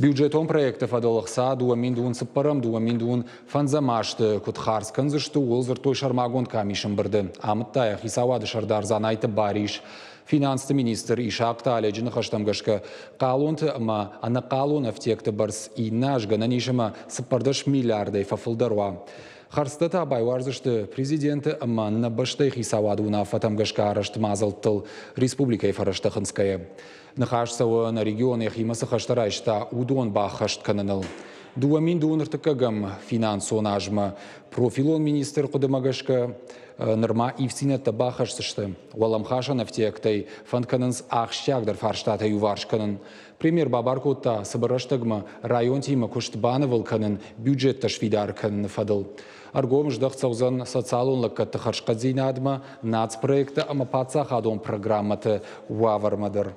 Бюджетон проекты фӕдыл ӕхца 2014-2025 азты куыд хардз кӕндзысты, ууыл дзырдтой сӕрмагонд къамисы ӕмбырды, амыдта йӕ хицауады сӕрдар Дзанайты Барис. Финансты министр Исахъты Оледжы ныхӕстӕм гӕсгӕ, хъалонты ӕмӕ ӕнӕхъалон ӕфтиӕгты бӕрц иннӕ аз гӕнӕн ис ӕмӕ 14 миллиардӕй фӕфылдӕр уа. Хӕрдзтӕ та байуардзысты президенты ӕмӕ нӕ бӕстӕйы хицауады уынаффӕтӕм гӕсгӕ арӕзт мадзӕлттыл республикӕйы фӕрӕзтӕ хынцгӕйӕ. Ныхас цӕуы, нӕ регион йӕхимӕ цы хӕстӕ райста, уыдон баххӕст кӕныныл. 2002 ӕртыккӕгӕм финансон азмӕ профилон министр хъуыдымӕ гӕсгӕ нырма ивддзинӕдтӕ бахӕсдзысты. Уӕлӕмхасӕн ӕфтиӕгтӕй фӕнд кӕнынц ахсджиагдӕр фарстатӕ иуварс кӕнын. Премьер бабар кодта цыбыр рӕстӕгмӕ районтимӕ куыст банывыл кӕнын бюджеттӕ сфидар кӕныны фӕдыл. Ӕргом здӕхт цӕудзӕн социалон лӕггӕдты хӕрзхъӕддзинадмӕ, нацпроекттӕ ӕмӕ паддзахадон программӕты уавӕрмӕ дӕр.